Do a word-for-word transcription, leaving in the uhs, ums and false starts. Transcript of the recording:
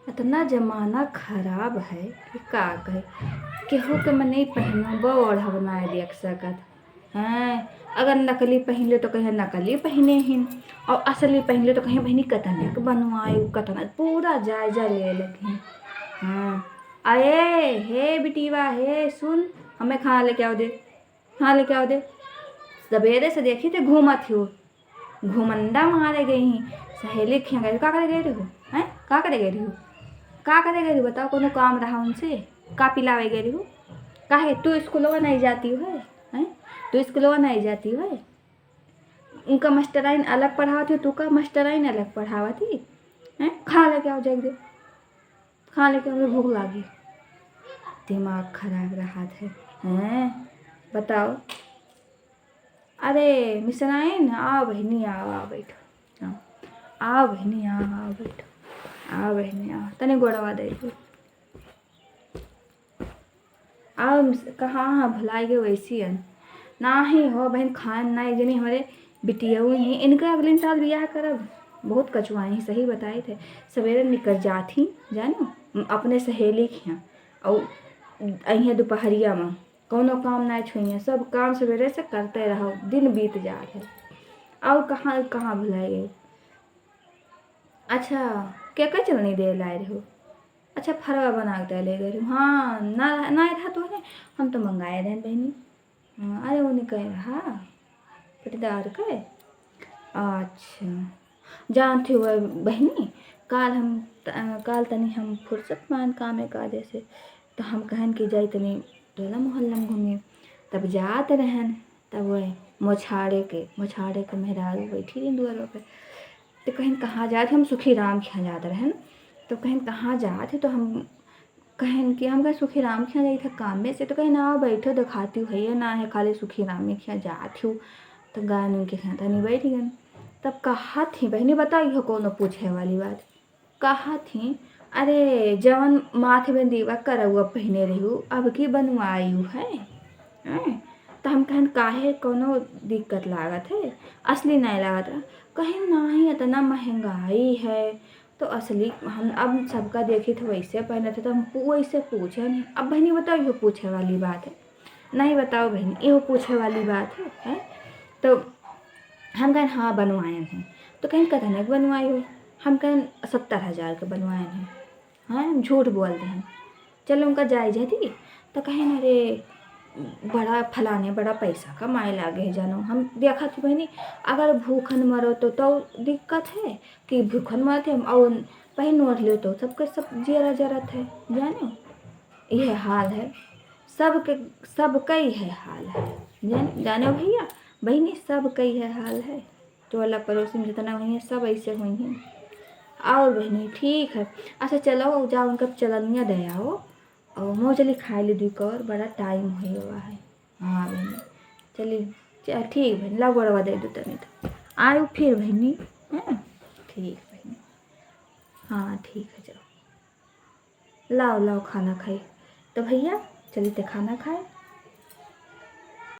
इतना जमाना खराब है कि का कहे, केहू के मनई पहिनबो ओढ़ब नाय देख सकत। हैं, अगर नकली पहिन ले तो कहे नकली पहिने हिन, और असली पहिन ले तो कहे बहिनी कतने के बनवाई, कतना पूरा जायजा ले लेत हैं। हाँ, अरे हे बिटिया, हे सुन, हमें खाना लेके आओ दे, खाना लेके आओ दे। सवेरे से देखी थे घूमत ही हो, घुमंडा मारे गई ही, सहेली के यहाँ गई, का करे गई रही हो? हैं, का करे गई रही हो? का करे गई रही हो? बताओ, कोनो काम रहा उनसे? का पिलावे गई रही हो? काहे तू स्कूलवा नहीं जाती हो? हैं, तू स्कूलवा नहीं जाती हो? उनका मास्टराइन अलग पढ़ावत हो, तू का मास्टराइन अलग पढ़ावत ही? हैं, खा लेके आओ, जाके दे, खा लेके आओ, भूख लागी। दिमाग खराब रहत है। हैं, बताओ। अरे मिसराइन, आओ बहिनी, आओ, आओ बैठो, आओ, आओ बहिनी, आओ, आओ बैठो, आओ बहिनी, आओ, तनी गोड़वा दे दो। आओ मिस-, कहाँ, हाँ, भुलाई गए वैसी हन। नाही हो बहिन, खान नाही जनी, हमरे बिटियऊ ही, इनका अगले साल बियाह करब। बहुत कचुआई ही, सही बताए थे। सवेरे निकर जात ही, जानो, अपने सहेली के यहाँ, और अइहें दोपहरिया में। कौनो काम ना छुइहें, सब काम सवेरे से करते रहो, दिन बीत जात है। और कहाँ, कहाँ भुलाए गए? अच्छा, के के चलनी दे लाए रहो? अच्छा, फरवा बना के ले गए रहो। हाँ, ना, ना रहा तो है, हम तो मंगाए रहे बहिनी। हाँ, अरे, वो नहीं कह रहा, पटीदार के। अच्छा, जानत हो बहिनी, काल हम त-, काल तनी हम फुर्सत पान काम काजे से, तो हम कहन कि जाई तनी टोला मोहल्ला में घूमे। तब जात रहन, तब वह मोछाड़े के, मोछाड़े के मेहरारू बैठी रही दुआरवा पे। तो कहन, "कहाँ जात?" हम सुखी राम के यहाँ जात रहन। तो कहन, "कहाँ जात है?" तो हम कहन कि हम कहे सुखी राम के यहाँ जाई था काम में से, तो कहे ना, बैठो, दिखाती हूँ, है ना है, खाली सुखी राम के यहाँ जाती हूँ। तो गाय उनके यहाँ तनी बैठ गन। तब कहा थी बहिनी, बताओ, इहो कोनो पूछे वाली बात? कहा थी, अरे, जवन माथे में दीवा करौआ पहने रहू, अब की बनवायु है? हैं? तो हम कहन, काहे, कोनो दिक्कत लागत है? असली नहीं लागत रहा। कहे, नहीं, इतना महंगाई है, तो असली हम, अब सबका देखी थे वैसे पहनत है, तो हम पू-, वैसे पूछे नहीं। अब बहिनी बताओ, इहो पूछे वाली बात है? नहीं बताओ बहिनी, इहो पूछे वाली बात है, हैं? तो हम कहन, हाँ, बनवाए हैं। तो कहन, "कतने के बनवाए हो?" हम कहन, "सत्तर हजार के बनवाए हैं।" हाँ, हम झूठ बोल दे हैं। चलो, उनका जायज है दी। तो कहे ना, "रे, बड़ा फलाने, बड़ा पैसा कमाए लागे है, जानो।" हम देखा थी बहिनी, अगर भूखन मरो तो, तो दिक्कत है कि भूखन मरत है, और पहन ओढ़ लो तो सबके सब जियरा जरत है, जानो। यह हाल है सबके, सबका यह हाल है, जान-, जानो भैया, बहिनी, सबका यह हाल है। टोला पड़ोस में जितना हुई हैं, सब ऐसे हुई हैं। और बहिनी, ठीक है, अच्छा, चलो, जाओ, उनका चलनिया दे आओ, और मोजली खाए ली दुई कौर, बड़ा टाइम हुई हुआ है। हाँ बहिनी, चलिए, च-, ठीक बहिनी, लाओ गोड़वा दे दो तनी तो। आयो फिर बहिनी, हैं? ठीक बहिनी, हाँ, ठीक है, चलो, लाओ, लाओ, खाना खाई। तो भैया, चलिए ते खाना खाए।